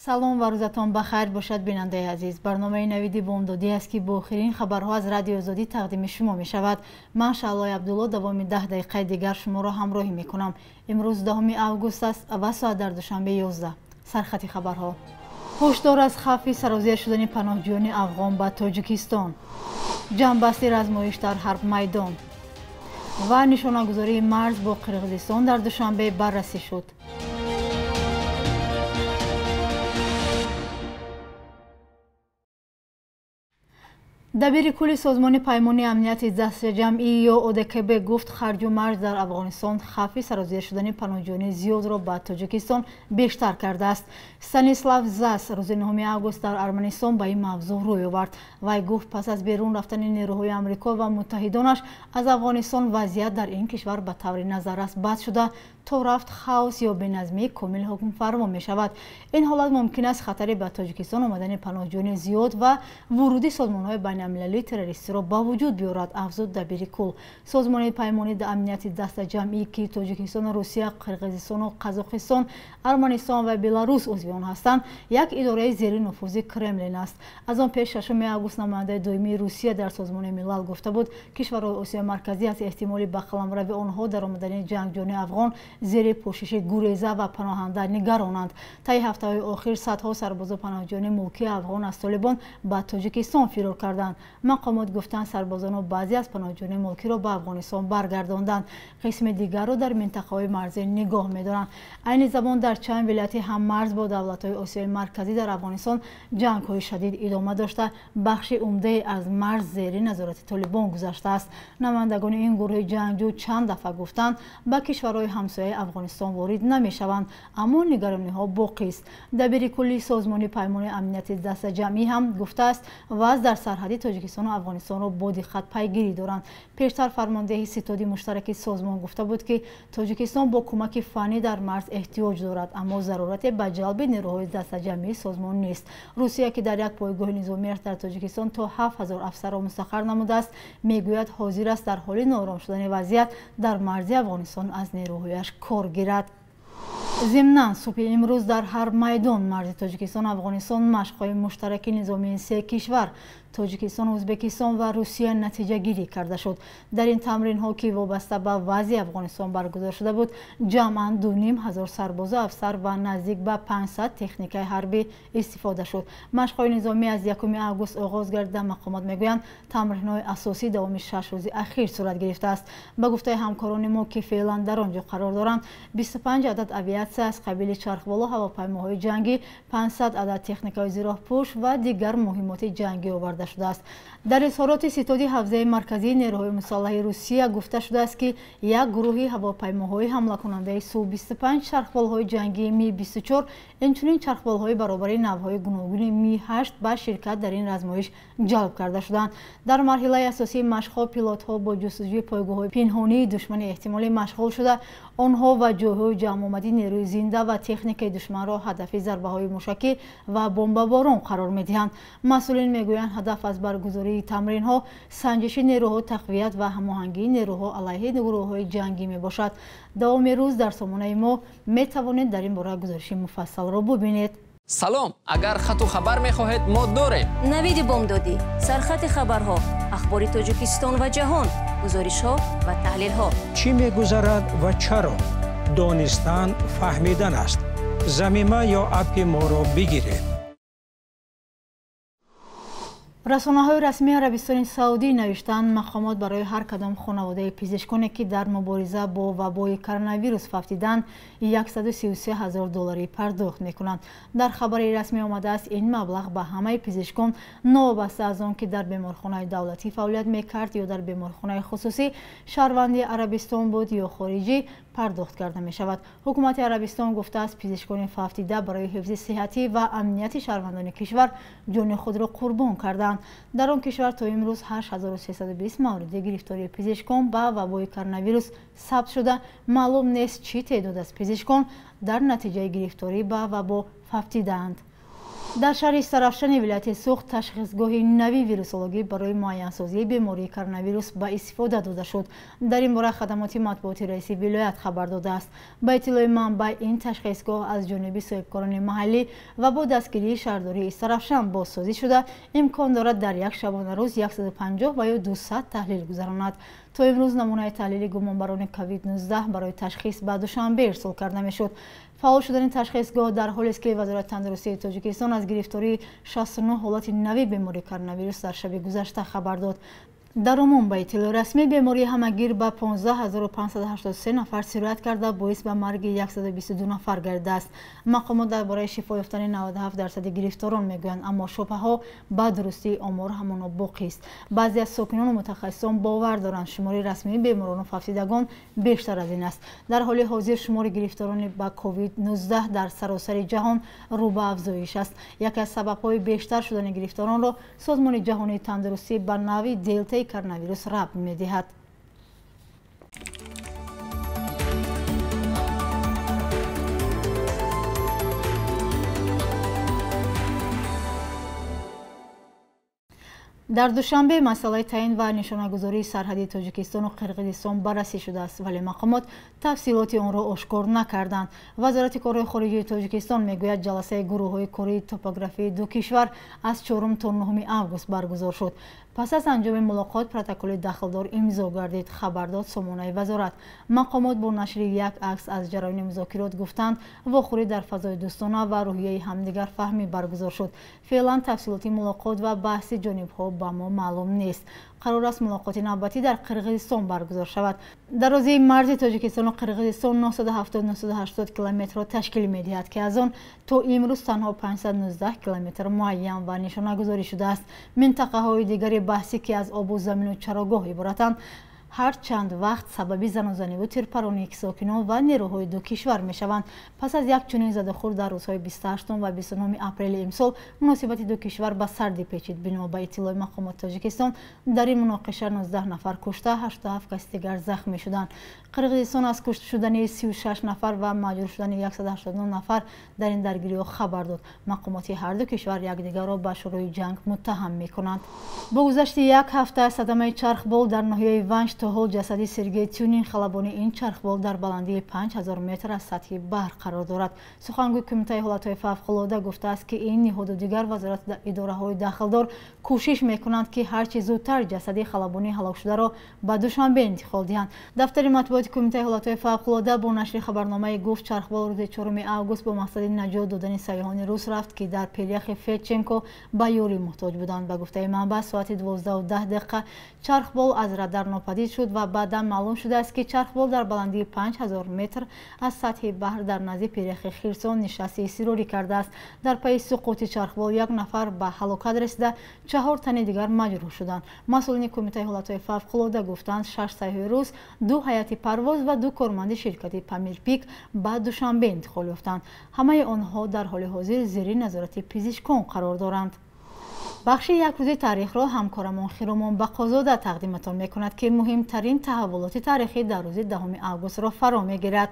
Салом ва рӯзатон ба хайр бошад, бинандаи азиз. Барномаи навиди бомдодӣ аст, ки бо охирин хабарҳо аз Радиои Озодӣ тақдими шумо мешавад. Ман Шаълои Абдулло давоми 10 дақиқаи дигар шуморо ҳамроҳӣ мекунам. Имрӯз 10 август аст ва соат дар Душанбе 11. Сархати хабарҳо. Ҳушдор аз хавфи сарозер шудани паноҳҷӯёни афғон ба Тоҷикистон. Ҷамъбасти размоиш дар Ҳарбмайдон ва нишонагузории марз бо Қирғизистон дар Душанбе баррасӣ шуд. Дабири кулли созмони паймони амнияти дастаҷамъӣ ё ОДКБ гуфт, харҷу марҷ дар Афғонистон хавфи сарозер шудани паноҳҷӯёни зиёдро ба Тоҷикистон бештар кардааст. Станислав Зас рӯзи 9 август дар Арманистон ба ин мавзӯъ рӯй овард. Вай гуфт, пас аз берун рафтани нерӯҳои Амрико ва муттаҳидонаш аз Афғонистон вазъият дар ин кишвар ба таври назаррас бад шуда, то рафт хаос ё беназмии комил ҳукмфармо мешавад. Ин ҳолат мумкин аст хатари ба Тоҷикистон омадани паноҳҷӯёни зиёд ва вуруди созмонҳои байналмилалии террористиро ба вуҷуд биёрад, афзуд дабири кул. Созмони паймони амнияти дастаҷамъӣ, ки Тоҷикистону Русия, Қирғизистону Қазоқистон, Арманистон ва Беларус узви он ҳастанд, як идораи зери нуфузи Кремлин аст. Аз он пеш 6 август намояндаи доимии Русия дар Созмони Милал гуфта буд, кишварҳои Осиёи Марказӣ аз эҳтимоли ба қаламрави онҳо даромадани ҷангҷӯёни афғон зери пӯшиши гуреза ва паноҳанда нигаронанд. Таи ҳафтаҳои охир садҳо сарбозу паноҳҷӯёни мулкии афғон аз Толибон ба Тоҷикистон фирор карданд. Мақомот гуфтанд, сарбозону баъзе аз паноҳҷӯёни мулкиро ба Афғонистон баргардонданд, қисми дигарро дар минтақаҳои марзӣ нигоҳ медоранд. Айни замон дар чанд вилояти ҳаммарз бо давлатҳои Осиёи Марказӣ дар Афғонистон ҷангҳои шадид идома дошта, бахши умдае аз марз зери назорати Толибон гузаштааст. Намояндагони ин гурӯҳи ҷангҷӯ чанд дафъа гуфтанд, ба кишварҳои ҳамсояи Афғонистон ворид намешаванд, аммо нигарониҳо боқист. Дабири кулли созмони паймони амнияти дастаҷамъӣ ҳам гуфтааст, вазъ дар сарҳади Тоҷикистону Афғонистонро бо диққат пайгирӣ доранд. Пештар фармондеҳи ситоди муштараки созмон гуфта буд, ки Тоҷикистон бо кӯмаки фаннӣ дар марз эҳтиёҷ дорад, аммо зарурате ба ҷалби нерӯҳои дастаҷамъии созмон нест. Русия, ки дар як пойгоҳи низомиаш дар Тоҷикистон то 7000 афсарро мустақар намудааст, мегӯяд ҳозир аст дар ҳоли ноором шудани вазъият дар марзи Афғонистон аз нерӯҳояш кор гирад. Зимнан, субҳи имрӯз дар Ҳарбмайдон марзи Тоҷикистону Афғонистон машқҳои муштараки низомии се кишвар Тоҷикистон, Ӯзбекистон ва Русия натиҷагирӣ карда шуд. Дар ин тамринҳо, ки вобаста ба вазъи Афғонистон баргузор шуда буд, ҷамъан 2500 сарбозу афсар ва наздик ба 500 техникаи ҳарбӣ истифода шуд. Машқҳои низомӣ аз 1 август оғоз гардида, мақомот мегӯянд, тамринҳои асосӣ давоми 6 рӯзи ахир сурат гирифтааст. Ба гуфтаи ҳамкорони мо, ки феълан дар он ҷо қарор доранд, 25 адад авиатсия аз қабили чархболу ҳавопаймоҳои ҷангӣ, 500 адад техникаи зироҳпӯш ва дигар муҳимоти ҷангӣ оварда шудааст. Дар изҳороти ситоди ҳавзаи марказии нерӯҳои мусаллаҳи Русия гуфта шудааст, ки як гурӯҳи ҳавопаймоҳои ҳамлакунандаи Су-25, чархболҳои ҷангии Ми-24, инчунин чархболҳои баробари навъҳои гуногуни Ми-8 ба ширкат дар ин размоиш ҷалб карда шуданд. Дар марҳилаи асосии машқҳо пилотҳо бо ҷустуҷӯи пойгоҳҳои пинҳонии душмани эҳтимолӣ машғул шуда, онҳо ва ҷойҳои ҷамъомадии нерӯи зинда ва техникаи душманро ҳадафи зарбаҳои мушакӣ ва бомбаборон қарор медиҳанд. Масъулин мегӯянд, ҳадаф аз баргузории тамринҳо санҷиши нерӯҳо, тақвият ва ҳамоҳангии нерӯҳо алайҳи гурӯҳҳои ҷангӣ мебошад. Давоми рӯз дар сомонаи мо метавонед дар ин бора гузориши муфассалро бубинед. Салом, агар хату хабар мехоҳед, мо дорем. Навиди бомдодӣ, сархати хабарҳо, ахбори Тоҷикистон ва ҷаҳон, гузоришҳо ва таҳлилҳо. Чӣ мегузарад ва чаро? Донистан фаҳмидан аст. Замима ё аппи моро бигиред. Расонаҳои расмии Арабистони Саудӣ навиштанд, мақомот барои ҳар кадом хонаводаи пизишконе, ки дар мубориза бо вабои коронавирус фавтиданд, 133 ҳазор долларӣ пардохт мекунанд. Дар хабари расмӣ омадааст, ин маблағ ба ҳамаи пизишкон новобаста аз он ки дар беморхонаи давлатӣ фаъолият мекард ё дар беморхонаи хусусӣ, шаҳрванди Арабистон буд ё хориҷӣ, пардохт карда мешавад. Ҳукумати Арабистон гуфтааст, пизишкони фавтида барои ҳифзи сиҳатӣ ва амнияти шаҳрвандони кишвар ҷони худро қурбон карданд. Дар он кишвар то имрӯз 8320 мавриди гирифтории пизишкон ба вабои коронавирус сабт шуда, маълум нест чӣ теъдод аз пизишкон дар натиҷаи гирифторӣ ба вабо фавтидаанд. Дар шаҳри Сарафшани вилояти Суғд ташхисгоҳи нави вирусологӣ барои муайянсозии бемории коронавирус ба истифода дода шуд. Дар ин бора хадамоти матбуоти раиси вилоят хабар додааст. Ба иттилои манбаъ, ин ташхисгоҳ аз ҷониби соҳибкорони маҳаллӣ ва бо дастгирии шаҳрдории Истарафшан бозсозӣ шуда, имкон дорад дар як шабонарӯз 150 ва ё 200 таҳлил гузаронад. То имрӯз намунаи таҳлили гумонбарони COVID-19 барои ташхис ба Душанбе ирсол карда мешуд. Фаъол шудани ташхисгоҳ дар ҳолест, ки Вазорати тандурустии Тоҷикистон аз гирифтории 69 ҳолати нави бемории коронавирус дар шаби гузашта хабар дод. Дар умум, ба иттилои расмӣ, бемории ҳамагир ба 15583 нафар сироят карда, боис ба марги 122 нафар гардидааст. Мақомот дар бораи шифо ёфтани 97% гирифторон мегӯянд, аммо шубҳаҳо ба дурустии омор ҳамоно боқист. Баъзе аз сокинону мутахассисон бовар доранд, шумори расмии беморону фавтидагон бештар аз ин аст. Дар ҳоли ҳозир шумори гирифторони ба COVID-19 дар саросари ҷаҳон рӯ ба афзоиш аст. Яке аз сабабҳои бештар шудани гирифторонро Созмони ҷаҳонии тандурустӣ ба нави делтаи коронавирус рабт медиҳад. Дар Душанбе масъалаи таъин ва нишонагузории сарҳади Тоҷикистону Қирғизистон баррасӣ шудааст, вале мақомот тафсилоти онро ошкор накарданд. Вазорати корҳои хориҷии Тоҷикистон мегӯяд, ҷаласаи гурӯҳҳои кории топографии ду кишвар аз 4 то 9 август баргузор шуд. Пас аз анҷоми мулоқот протоколи дахлдор имзо гардид, хабар дод сомонаи вазорат. Мақомот бо нашри як акс аз ҷараёни музокирот гуфтанд, вохӯрӣ дар фазои дӯстона ва рӯҳияи ҳамдигарфаҳмӣ баргузор шуд. Феълан тафсилоти мулоқот ва баҳси ҷонибҳо ба мо маълум нест. Қарор аст мулоқоти навбатӣ дар Қирғизистон баргузор шавад. Дарозии марзи Тоҷикистону Қирғизистон 970-980 километрро ташкил медиҳад, ки аз он то имрӯз танҳо 519 километр муайян ва нишонагузорӣ шудааст. Минтақаҳои дигари баҳсӣ, ки аз обу замину чарогоҳ иборатанд, ҳар чанд вақт сабаби занозаниву тирпаронии сокинон ва нерӯҳои ду кишвар мешаванд. Пас аз як чунин задухӯрд дар рӯзҳои 28 ва 29 апрели имсол муносибати ду кишвар ба сардӣ печид. Бино ба иттилои мақомоти Тоҷикистон, дар ин муноқиша 19 нафар кушта, 87 каси дигар захмӣ шуданд. Қирғизистон аз кушта шудани 36 нафар ва маҷрӯҳ шудани 189 нафар дар ин даргириҳо хабар дод. Мақомоти ҳар ду кишвар якдигарро ба шурӯи ҷанг муттаҳам мекунанд. Бо гузашти як ҳафта садамаи чархбол дар ноҳияи Ванҷ то ҳол ҷасади Сергей Тюнин, халабони ин чархбол, дар баландии 5000 метр аз сатҳи баҳр қарор дорад. Сухангӯи Кумитаи ҳолатҳои фавқулода гуфтааст, ки ин ниҳоду дигар вазорат идораҳои дахлдор кӯшиш мекунанд, ки ҳарчи зудтар ҷасади халабони ҳалокшударо ба Душанбе интиқол диҳанд. Дафтари матбуоти Кумитаи ҳолатҳои фавқулода бо нашри хабарномае гуфт, чархбол рӯзи 4 август бо мақсади наҷот додани сайёҳони рус рафт, ки дар пиряхи Федченко ба ёрӣ муҳтоҷ буданд. Ба гуфтаи манбаъ, соати 12:10 чархбол аз радар нопадид шуд ва баъдан маълум шудааст, ки чархбол дар баландии 5000 метр аз сатҳи баҳр дар назди пиряхи Хирсон нишасти изтирорӣ кардааст. Дар пайи суқути чархбол як нафар ба ҳалокат расида, 4 тани дигар маҷрӯҳ шуданд. Масъулини Кумитаи ҳолатҳои фавқулода гуфтанд, 6 сайёҳи рус, 2 ҳайати парвоз ва 2 корманди ширкати Памирпик ба Душанбе интиқол ёфтанд. Ҳамаи онҳо дар ҳоли ҳозир зери назорати пизишкон қарор доранд. Бахши як рӯзи таърихро ҳамкорамон Хиромон Бақозода тақдиматон мекунад, ки муҳимтарин таҳаввулоти таърихӣ дар рӯзи 10 августро фаро мегирад.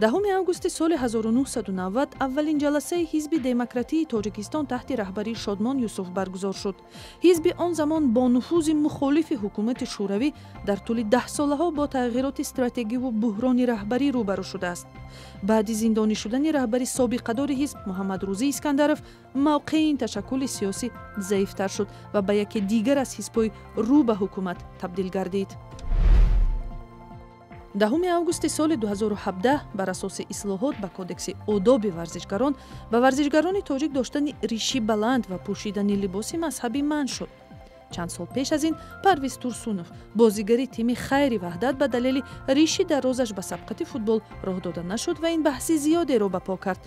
Даҳуми августи соли 1990 аввалин ҷаласаи Ҳизби демократии Тоҷикистон таҳти раҳбарии Шодмон Юсуф баргузор шуд. Ҳизби он замон бо нуфузи мухолифи ҳукумати Шӯравӣ дар тӯли даҳсолаҳо бо тағйироти стратегиву буҳрони раҳбарӣ рӯбарӯ шудааст. Баъди зиндонӣ шудани раҳбари собиқадори ҳизб Муҳаммадрӯзӣ Искандаров, мавқеи ин ташаккули сиёсӣ заифтар шуд ва ба яке дигар аз ҳизбҳои рӯ ба ҳукумат табдил гардид. Даҳуми августи соли 2017 бар асоси ислоҳот ба кодекси одоби варзишгарон ба варзишгарони тоҷик доштани риши баланд ва пӯшидани либоси мазҳабӣ манъ шуд. Чанд сол пеш аз ин Парвиз Турсунов, бозигари тими Хайри Ваҳдат, ба далели риши дарозаш ба сабқати футбол роҳ дода нашуд ва ин баҳси зиёдеро ба по кард.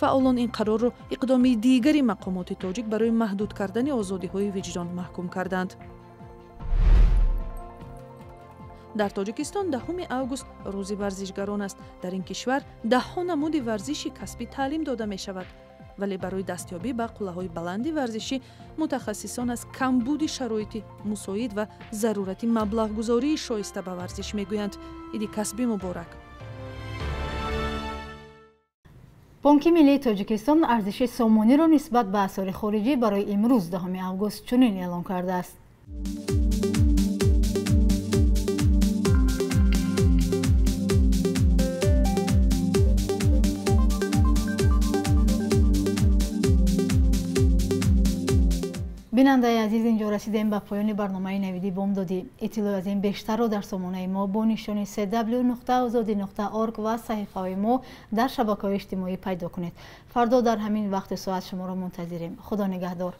Фаъолон ин қарорро иқдоми дигари мақомоти тоҷик барои маҳдуд кардани озодиҳои виҷдон маҳкум карданд. Дар Тоҷикистон 10 август рӯзи варзишгарон аст. Дар ин кишвар даҳҳо намуди варзиши касбӣ таълим дода мешавад. Вале барои дастёбӣ ба қуллаҳои баланди варзишӣ мутахассисон аз камбуди шароити мусоид ва зарурати маблағгузории шоиста ба варзиш мегӯянд. Иди касбӣ муборак. Бонки миллии Тоҷикистон арзиши сомониро нисбат ба асъори хориҷӣ барои имрӯз 10 август чунин эълон кардааст. Бинандаи азиз, инҷо расидем ба поёни барномаи навиди бомдодӣ. Иттилои аз ин бештарро дар сомонаи мо бо нишони cw.ozodi.org ва саҳифаҳои мо дар шабакаҳои иҷтимоӣ пайдо кунед. Фардо дар ҳамин вақту соат шуморо мунтазирем. Худо нигаҳдор.